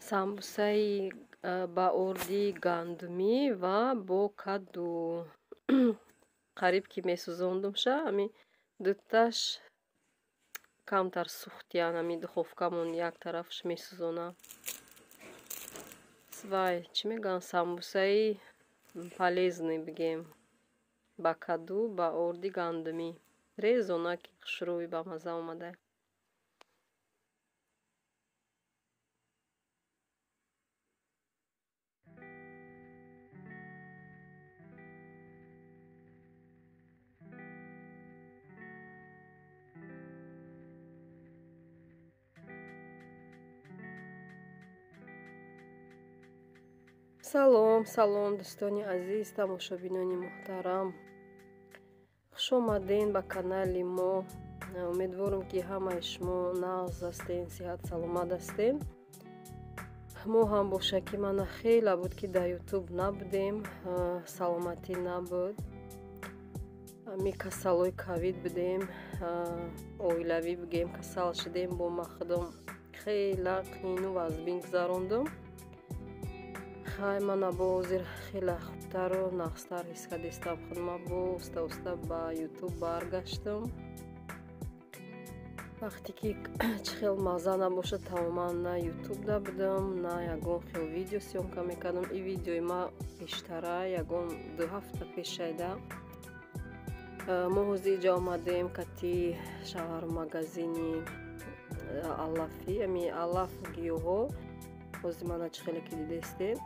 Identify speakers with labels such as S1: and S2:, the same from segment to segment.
S1: Самбусаи ба орди гандумӣ ва бо каду. Қариб ки месӯзондумша, ами дуташ камтар сӯхтиян, ами духовкамон як тарафш месӯзона. Вай, чӣ мегӯянд, самбусаи полезный бигем. Ба каду, ба орди гандумӣ. Резона ки хушрӯй ба мазза омада. Салом, салом, дӯстони азиз, тамошобинони муҳтарам. Хуш омадем ба канали мо. Умедворам, ки ҳамаи шумо нағз ҳастен, сиҳат саломат ҳастен. Мо ҳам боша ки мана хеле буд, ки дар Ютуб набудем, саломатӣ набуд. Ми касалои ковид будем, оилавӣ бигем, касал шудем, бо ма худам хела қиину вазбин гузарондум. Хай, мана бо ҳозир хеле хубтару нағзтар ҳис кардистам худма, бо уста уста ба Ютуб баргаштам. Вақте ки чӣ хел мазза набошад, тамоман на Ютубда будам, на ягон хел видео съёмка мекардам. И видеои ма пештара, ягон 2 ҳафта пешайда. Мо ҳозир иҷа омадем кати шавҳару магазини алафӣ, ами алаф, гиёҳҳо. Ҳозир мана чӣ хеле ки дидестед,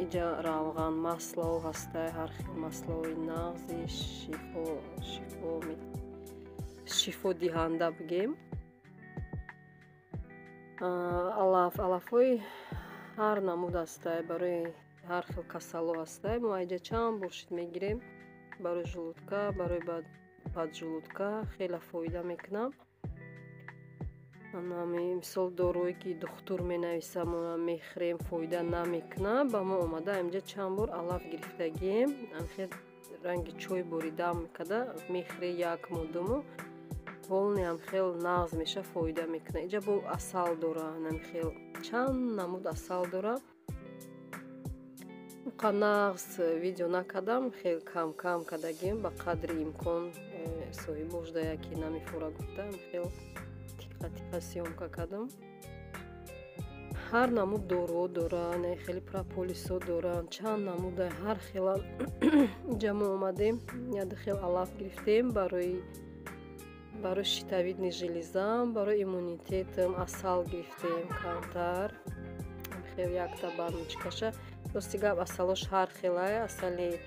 S1: иҷа равған, маслао ҳастай, ҳар хел маслаои нағзи шифо, шифо, шифодиҳанда бигем. Алаф, алафҳои ҳар намуд ҳастай, барои ҳар хел касало ҳастай. Мо иҷа чанд бор шид мегирем, барои желудка, барои поджелудка хеле фоида мекунам. Мисол, дорое ки духтур менависа, мо мехӯрем, фоида намекунад ба мо. Омада инҷа чанд бор алаф гирифтагием, хел ранги чой борида мекарда, мехӯре як моҳ, 2 моҳ, полный ам хел нағз меша, фоида мекунад. Инҷа бо асал дора, хел чанд намуд асал дора. Уқа нағз видео накардам, хел кам кам кардагим, ба қадри имкон соҳиб бошда, яке намефура гуфта, хел тиқа тиқа съёмка кардам. Ҳар намуд доруо дора, хеле прополисо доранд, чанд намуда, ҳар хела. Инҷа мо омадем, яду хел алаф гирифтем барои щитовидный железам, барои иммунитетам. Асал гирифтем камтар, хел якта баночкаша. Рости гап, асалош ҳар хелае. Асали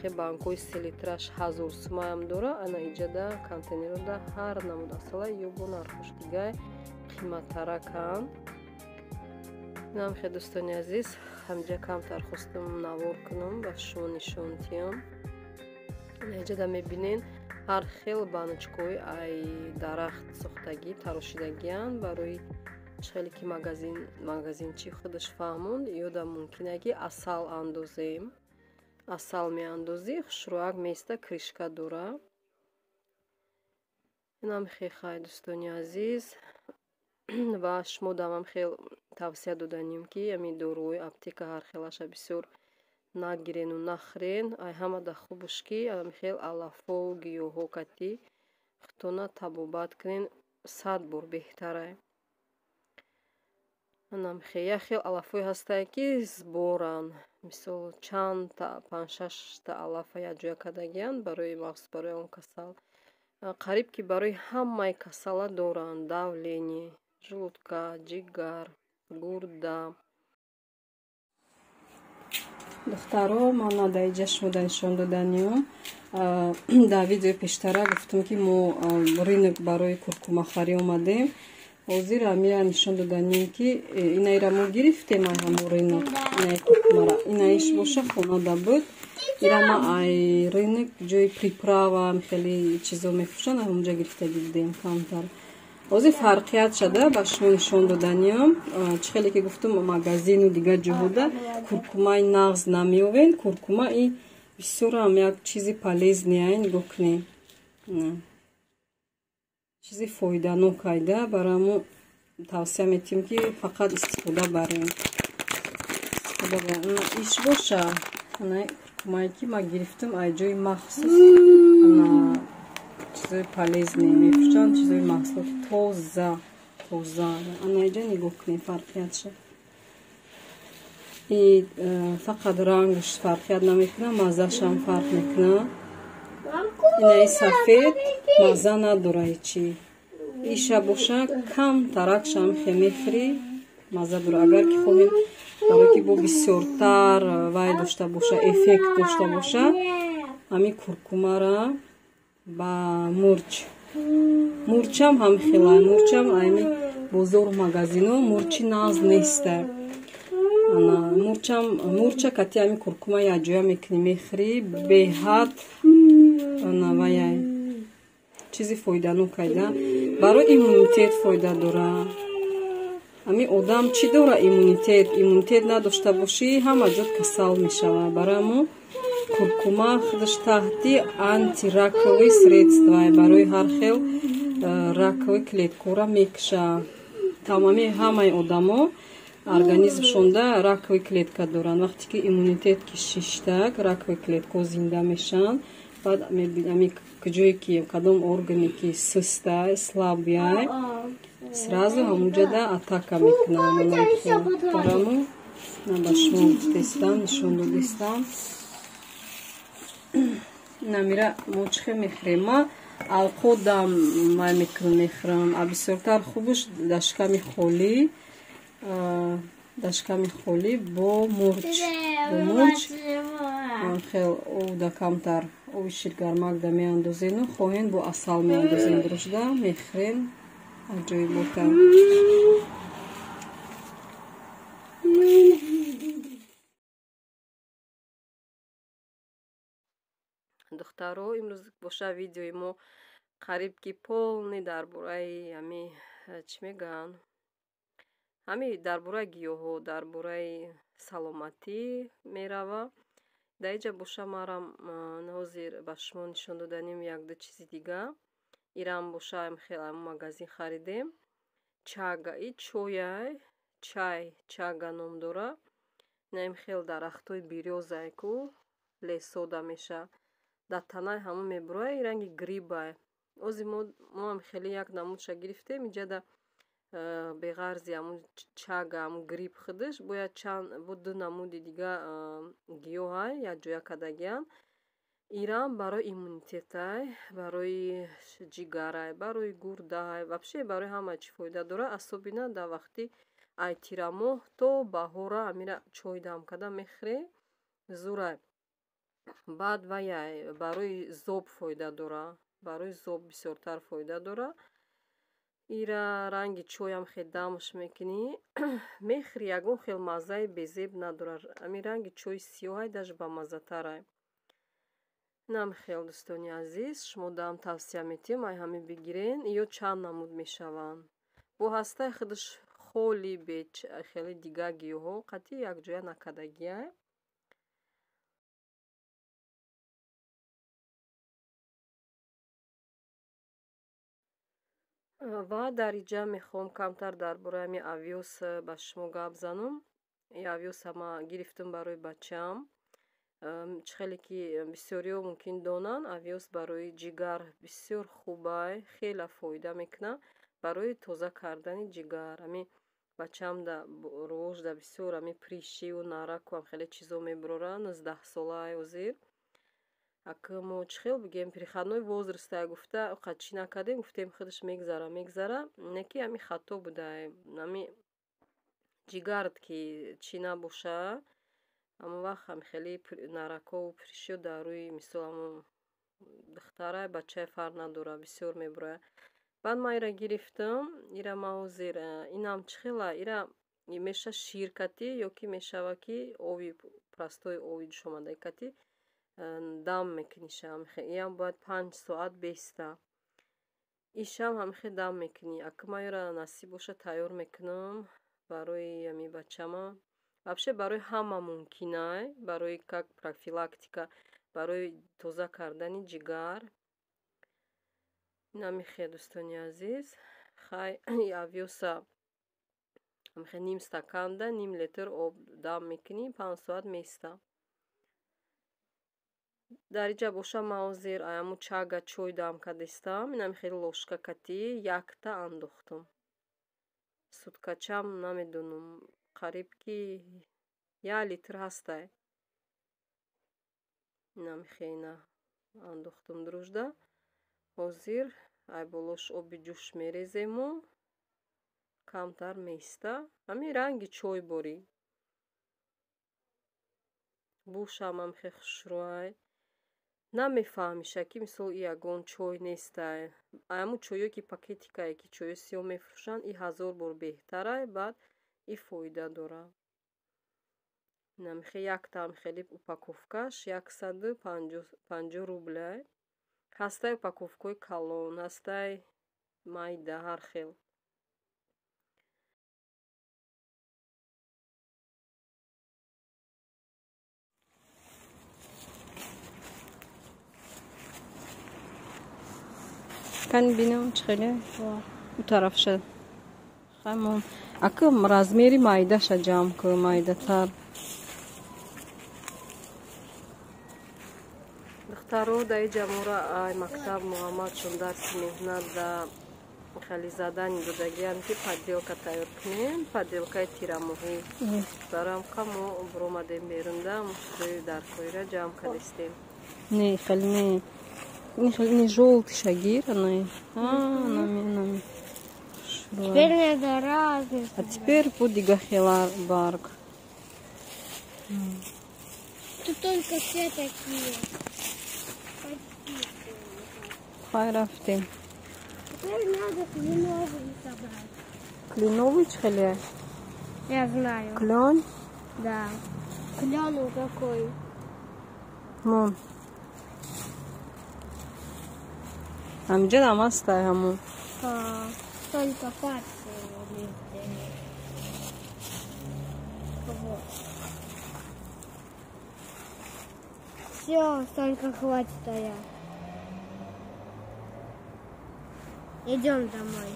S1: хел банкои 3 литраш 1000 сумаам дора. Ана иҷада контейнерода ҳар намуд асала ё бо нархош дигай қиматтараканд. Инам хел, дӯстони азиз, ҳамҷа камтар хостам навор кунам, ба шумо нишон диҳам. Иҷада мебинен, ҳар хел баночкаҳои ай дарахт сохтагӣ, тарошидагианд. Барои хеле ки магазинчи худаш фаҳмонд, ёда мумкина ки асал андозем. Асал меандозӣ, хушрӯяк меиста, крышка дора. Инам хел, дӯстони азиз, ва шумо дамам хел тавсия доданем, ки ами доруҳои аптека ҳар хелаша бисёр нагирену нахӯрен. Ай ҳамада хубуш ки ами хел алафҳо, гиёҳҳо кати худтона табобат кунен, 100 бор беҳтарай. Анам хел як хел алафҳое ҳастанд, ки сборанд, мисол, чандта, панҷ-шашта алафа якҷоя кардагианд барои махсус барои он касал. Қариб ки барои ҳамаи касала доранд: давление, желудка, ҷигар, гурда.
S2: Духтаро, ман дар иҷа шумода нишон доданиём. Дар видеои пештара гуфтам, ки мо рынок барои куркумахарӣ омадем. Ҳозир амира нишон доданием, ки инаира мо гирифтем ай ҳамо рынок, инаи куркумара. Инаиш боша хонада буд. Ира ма ай рынок, ҷои приправа, хеле чизо мефурӯшанд, ҳамонҷа гирифтагӣ будем камтар. Ҳозир фарқият шада ба шумо нишон доданиём. Чӣ хеле ки гуфтам, магазину дигар ҷоҳода куркумаи нағз намеёвен. Куркума и бисёрам як чизи полезный, нигоҳ кунед, чизи фоиданок айда барамо. Тавсия метиҳем, ки фақат истифода барем. Иш боша, куркумае ки ма гирифтам, ай ҷои махсус чизои полезный мефурӯшанд, чизои маҳсулоти тоза тоза. Ана иҷа нигоҳ кунем фарқиятша. И фақат рангаш фарқият намекунад, маззашам фарқ мекунад. Инаи сафед мазза надора ҳечи. Иша боша, кам таракшам хе мехӯрӣ, мазза дора. Агар ки хоҳем, барое ки бо бисёртар вай дошта боша, эффект дошта боша, ҳамин куркумара ба мурч, мурчам ҳам хела, мурчам ами бозору магазино мурчи нағз неста. Мурчам, мурча кати ами куркума якҷоя мекунӣ, мехӯрӣ, беҳад ана ваяй чизи фоиданок айда, барои иммунитет фоида дора. Ами одам чӣ дора? Иммунитет. Иммунитет надошта бошӣ, ҳама ҷо касал мешавад. Барои мо куркума худаш таҳти антираковый средства, барои ҳар хел раковый клеткора мекуша. Тамоми ҳамаи одамо организмшонда раковый клетка доранд. Вақте ки иммунитет ки шиштак, раковый клетко зинда мешаванд. Баъд ами куҷое ки кадом органе ки сустай, слабый, сразу ҳамунҷода атака мекунанд. Барамо ба шумо гуфтестам, нишон додистам. Намира мо чӣ хел мехӯрем? Ма алқодам май мекунам, мехӯрам. А бисёртар хубаш дар шиками холӣ, дар шиками холӣ бо мурч, бо мурч хел овда, камтар ови ширгармак да меандозену, хоҳен, бо асал меандозем, дурушда мехӯрем, аҷоибота.
S1: Духтаро, имрӯз боша видеои мо қариб ки полный дар бораи ҳами, чӣ мегӯянд, ҳами дар бораи гиёҳҳо, дар бораи саломатӣ мерава. Дар иҷа боша марам ҳозир ба шумо нишон доданим якду чизи дига. Ирам боша хел магазин харидем. Чага, и чояй, чай чага ном дора. Наим хел дарахтои берёзае ку лесода меша. Дар танаи ҳамон мебурояд, ранги грибай. Ози моам хеле як намудша гирифтем. Иҷада беғарзи ҳамун чага, ҳамун гриб худаш, бояд чанд бо ду намуди дига гиёҳай якҷоя кардагианд. Ирам барои иммунитетай, барои ҷигарай, барои гурдаай, вообще барои ҳама чӣ фоида дорад, особенно дар вақти ай тирамоҳ то баҳора амира чой дам карда мехӯрем, зурай. Баъд ваяй барои зоб фоида дора, барои зоб бисёртар фоида дора. Ира ранги чойам хел дамаш мекунӣ, мехӯрӣ, ягон хел маззаи безеб надорад. Ами ранги чои сиёҳай даже бамаззатарай. Инам хел, дӯстони азиз, шумо даам тавсия метиҳем, ай ҳами бигирен. Ё чанд намуд мешаванд. Бо ҳастаи худаш холи, бе хеле дига гиёҳҳо қатъи якҷоя накардагиай. Ва дар иҷа мехоҳам камтар дар бораи ҳами овёс ба шумо гап занам. И овёса ма гирифтам барои бачаам. Чӣ хеле ки бисёриҳо мумкин донанд, овёс барои ҷигар бисёр хубай, хеле фоида мекунад барои тоза кардани ҷигар. Ҳами бачаам да рӯжда бисёр ҳами прыщиву нараку ҳам хеле чизо мебурорад, 19 солаай ҳозир. Ак мо чӣ хел бигем, переходной возрастая гуфта қад чӣ накардем, гуфтем худаш мегзара, мегзара, не ки ҳами хато будай. Ҳами ҷигарат ки чӣ набоша, ҳамон вақт ҳами хеле наракову прыщиё дар рӯи, мисол, ҳамон духтарай, бачае, фарқ надорад, бисёр мебурояд. Баъд ман ира гирифтам, ира ман ҳозир инам чӣ хела, ира меша шир катӣ ё ки мешава ки ови простой, ови ҷӯшомадаи катӣ дам мекуниша. Иам бояд 5 соат беста. Ишам ҳамихел дам мекунӣ. Ака ман ёра насиб боша тайёр мекунам барои ҳами бачама. Вообще барои ҳама мумкинай, барои как профилактика, барои тоза кардани ҷигар. Инамихел, дӯстони азиз. Хай, овёса. Ҳамихе ним стаканда ним литр об дам мекунӣ, 5 соат меиста. Дар иҷа боша ман ҳозир аяму чага чой дам кардистам. Инам хеле ложка кати якта андохтум. Суткачам намедонам, қариб ки 1 литр ҳастай. Инам хена андохтум дружда. Ҳозир ай болош оби ҷӯш мерезему камтар меиста. Ҳамин ранги чой борӣ. Бушам ҳам хе хушрӯай. Намефаҳмиша ки мисол и ягон чой нестай. Аяму чойё ки пакетикае ки чойи сиёҳ мефурӯшанд, и 1000 бор беҳтарай, баъд и фоида дора. Инамихе яктаам хеле упаковкаш 150 рубляй. Ҳастай упаковкаҳои калон, ҳастай майда, ҳар хел.
S2: Кани бинам чӣ хеле у тарафша. Хамон. Ака размери майдаша ҷамъ ку, майдатар.
S1: Духтаро дар иҷа мора ай мактаб Муҳаммадшон дарси меҳнат да хеле задани додагиам ки поделка тайёр кунем, поделкаи тирамоҳӣ. Барам ка мо буромадем берунда, чизои даркоира ҷамъ кардистем.
S2: Не, хеле не. Не желтый шагир, она. Нами.
S3: Теперь надо разные.
S2: А теперь подига хела барг.
S3: Тут только все такие.
S2: Хай рафтем.
S3: Теперь надо кленовый собрать.
S2: Кленовый чхеле?
S3: Я знаю.
S2: Клен?
S3: Да. Клен какой?
S2: Мон. Ҳамиҷа дам ҳастай ҳамон.
S3: Только пальцы везде. Вот. Все, столько хватит, а я. Идем домой.